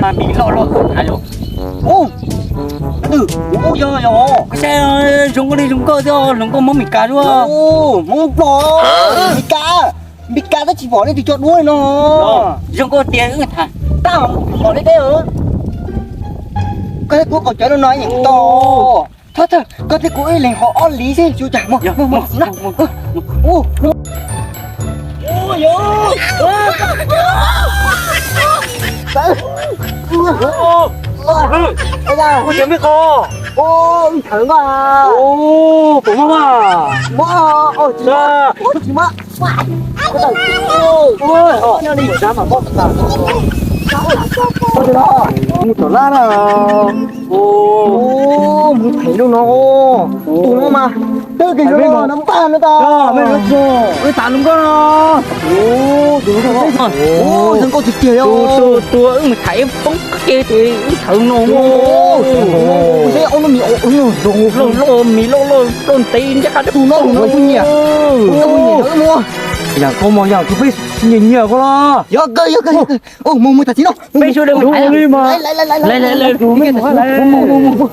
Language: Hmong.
Mas Mis loj loj thav yom. Ub, ub, yog, yog. Koj saib zoo nkauj li zoo nkauj thiab, hluas nkauj Hmoob Mes Kas duab. Hmoob Nplog, Mes Kas, Mes Kas tab tsis pom leej twg coj duab li no. Zoo nkauj tiag wb tham. Tab pom deb deb. Koj thiab kuv qhov cawv no no yeej tau. Thawj thawj, koj thiab kuv ib leeg ho ob li xwb, tsis ua cas, mus mus mus. Ua cas me qhov? Ua, ib thawv mas. Ua, puas mob mas? Mob, tsis mob, tsis mob. Mus tom lab na. Mus phem lub no. Tus no mas twb kev zoo no npaj no tas. Wb tas lub nkauj no. Zoo nkauj tiag tiag yog. Tus tus wb mus tham ib poob qe ces wb thawv no. Loj loj mis loj loj loj ntev ncaj qab. Tus no kuv nyiam. Yam koj mos yam tus peb nyiam nyiam koj los. Yog kawg, yog kawg, yog kawg. Mus mus tham txiv no. Peb sawv daws mus tham li mas. Lawv tus me mus lawv.